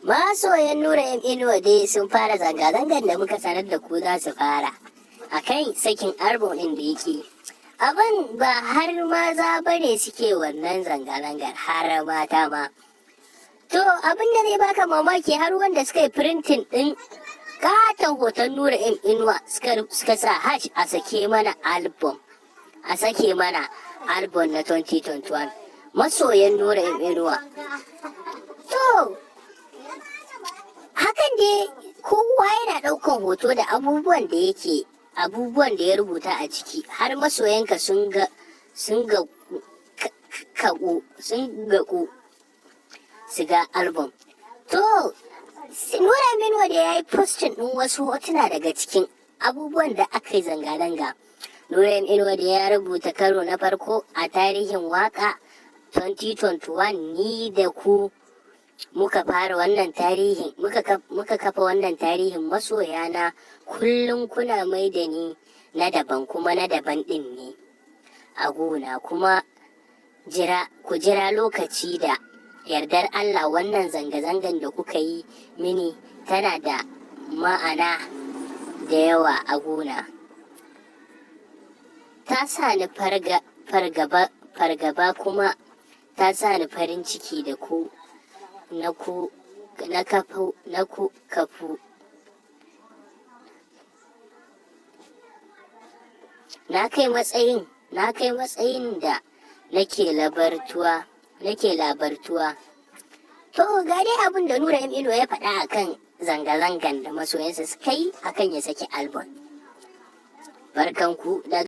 Masoyan Nura M Inuwa dai sun fara zanga-zangar da muka sanar da ku za su fara a kan sakin album ɗin da yake. Abin ba har maza bane suke wannan zanga-zangar, har mata ma. To, abin da zai baka mamaki, har wanda suka yi printing ɗin katon hoton Nura M Inuwa suka sa #AsakeManaAlbum. A sake mana album na 2021. Masoyan Nura M Inuwa. To, hakan dai kowa yana ɗaukan hoto da abubuwan da yake, abubuwan da ya rubuta a ciki, har masoyanka sun ga kaku, sun ga ku su ga album. To, Nura M Inuwa da ya yi posting ɗin wasu hotuna daga cikin abubuwan da aka yi zanga-zanga. Nura M Inuwa da ya rubuta, "Karo na farko a tarihin waka 2021, ni da ku muka fara wannan tarihin, muka kafa wannan tarihin. Masoyana, kullum kuna mai da ni na daban, kuma na daban din ne a gona. Kuma jira, ku jira lokaci, da yardar Allah wannan zanga-zangan da kuka yi mini tana da ma'ana da yawa a gona. Ta sa ni fargaba kuma ta sa ni farin ciki da ku na ku na kafu na ku kafu. Na kai matsayin da nake labartuwa." To, ga dai abin da Nura M Inuwa ya faɗa akan zanga-zangan da masoyansa suka yi akan ya saki album. Barkanku da